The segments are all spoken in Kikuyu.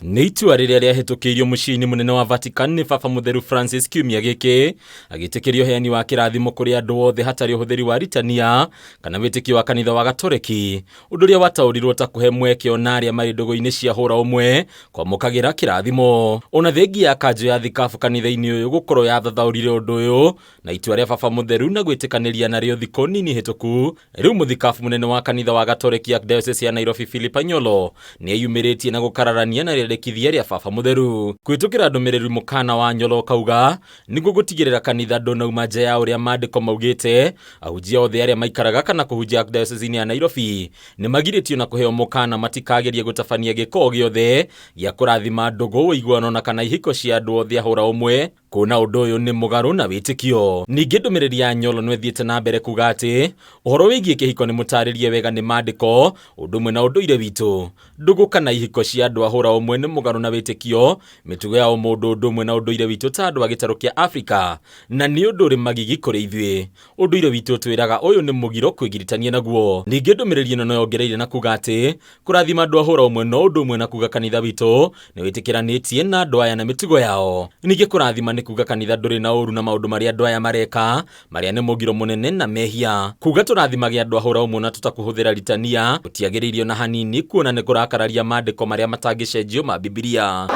Nĩ itua rĩrĩa rĩahĩtũkĩirio mũciĩ-inĩ mũnene wa Vatican nĩ Baba Mũtheru Francis kiumia gĩkĩ, agĩtĩkĩria ũheani wa kĩrathimo kũrĩ andũ othe hatarĩ ũhũthĩri wa ritania kana wĩtĩkio wa kanitha wa Gatoreki, ũndũ ũrĩa wataũrirwo ta kũhe mweke ona arĩa marĩ ndũgũ-inĩ cia hũra ũmwe kwamũkagĩra kĩrathimo. Ona thengia ya kanjũ ya thikabu kanitha-inĩ ũyũ gũkorwo yathathaũrire ũndũ ũyũ na itua rĩa Baba Mũtheru na gwĩtĩkanĩria narĩo thikũ nini hĩtũku, rĩu mũthikabu mũnene wa kanitha wa Gatoreki Archdiocese ya Nairobi Philip Anyolo nĩ eyumĩrĩtie na gũkararania na rĩendekithia rĩa Baba Mũtheru. Kũhĩtũkĩra ndũmĩrĩri mũkana wa Anyolo ũkauga nĩguo gũtigĩrĩra kanitha ndũnauma nja ya ũrĩa maandĩko maugĩte, ahunjia othe arĩa maikaraga kana kũhunjia Archdiocese-inĩ ya Nairobi nĩ magirĩtio na kũheo mũkana matikagerie gũtabania gĩko o gĩothe gĩa kũrathima ndũgũ, ũiguano na kana ihiko cia andũ othe a hũra ũmwe. Kuona ũndũ ũyũ nĩ mũgarũ na wĩtĩkio. Ningĩ ndũmĩrĩri ya Nyolo no ĩthiĩte na mbere kuga atĩ ũhoro wĩgiĩ kĩhiko nĩ mũtarĩrie wega nĩ maandĩko ũndũ ũmwe na ũndũire witũ. Ndũgũ kana ihiko cia andũ a hũra ũmwe nĩ mũgarũ na wĩtĩkio, mĩtugo ya ũmũndũ ũndũ ũmwe na ũndũire witũ ta andũ a gĩtarũ kĩa Afrika, na nĩ ũndũ ũrĩ magigi kũrĩ ithuĩ. Ũndũire witũ ũtwĩraga ũyũ nĩ mũgiro kwĩgiritania naguo. Ningĩ ndũmĩrĩri ĩno no yongereire na kuga atĩ Kũrathima andũ a hũra ũmwe no ũndũ ũmwe na kuga kanitha witũ nĩ wĩtĩkĩranĩtie na andũ aya na mĩtugo yao. Ningĩ kũrathima nĩ kuga kanitha ndũrĩ na ũru na maũndũ marĩa andũ aya mareka, marĩa nĩ mũgiro mũnene na mehia. Kuga tũrathimage andũ a hũra ũmwe na tũtakũhũthĩra ritania gũtiagĩrĩire ona hanini kuona nĩ kũrakararia maandĩko marĩa matangĩcenjio ma Bibilia.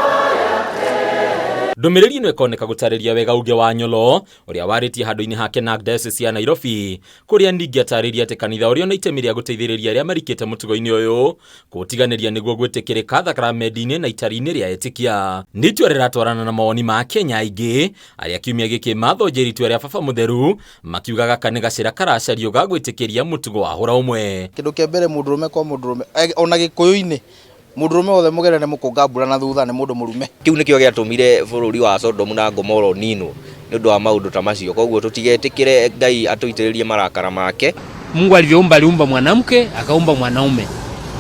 Ndũmĩrĩri ĩno ĩkoneka gũtarĩria wega uge wa Nyolo ũrĩa warĩtie handũ-inĩ hake na Archdiocese ya Nairobi kũrĩa ningĩ atarĩirie atĩ kanitha ũrĩ ona itemi rĩa gũteithĩrĩria arĩa marikĩte mũtugo-inĩ ũyũ kũũtiganĩria nĩguo gwĩtĩkĩrĩka thakaramendi-inĩ na itari-inĩ rĩa etĩkia. Nĩ itua rĩratwarana na mawoni ma Akenya aingĩ arĩa kiumia gĩkĩ mathonjeire itua rĩa Baba Mũtheru makiuga gaka nĩ gacĩra karacario ga gwĩtĩkĩria mũtugo wa hũra ũmwe. Kĩndũ kĩa mbere mũndũrũme kwa mũndũrũme ona gĩkũyũ-inĩ Mũndũrũme wothe mũgerere mũkũnga mbura na thutha nĩ mũndũ mũrume. Kĩu nĩkĩo gĩatũmire bũrũri wa Sodomu na Gomora ũninwo, nĩ ũndũ wa maũndũ ta macio. Kwoguo tũtigetĩkĩre Ngai atũitĩrĩrie marakara make. Mungu alivyoumba aliumba mwanamke akaumba mwanaume,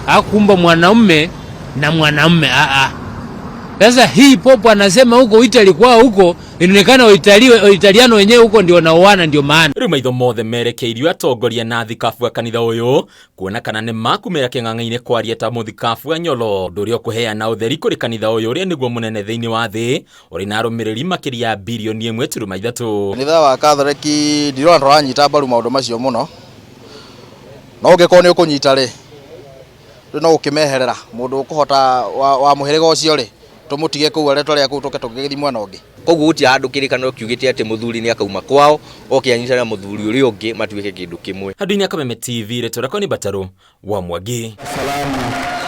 hakuumba mwanaume na mwanamume. Aa, sasa hii popo anasema huko Italy kwao huko inaonekana Waitaliano wenyewe huko ndio wanaoana, ndio maana Rĩu maitho mothe merekeirio atongoria na thikabu a kanitha ũyũ kuona kana nĩ makumĩra kĩng'ang'a-inĩ kwaria ta mũthikabu Anyolo, ũndũ ũrĩa ũkũheana ũtheri kũrĩ kanitha ũyũ ũrĩa nĩguo mũnene thĩinĩ wa thĩ ũrĩ na arũmĩrĩri makĩria ya birioni ĩmwe turuma ithatũ. Kanitha wa Katholeki ndirona tũranyita mbaru maũndũ macio mũno, no ũngĩkorwo nĩ ũkũnyita rĩ, rĩu no gũkĩmeherera mũndũ ũkũhota wa, wa mũhĩrĩga ũcio rĩ, tũmũtige kũu arĩa twarĩa kũu tũke tũgĩthiĩ mwena ũngĩ. Koguo gũtirĩ handũ kĩrĩkanĩro kiugĩte atĩ mũthuri nĩ akauma kwao oke anyitane na mũthuri ũrĩa ũngĩ matuĩke kĩndũ kĩmwe. Handũ-inĩ ya Kameme TV, rĩtwa rĩakwa nĩ Mbatarũ wa Mwangi. Salamu.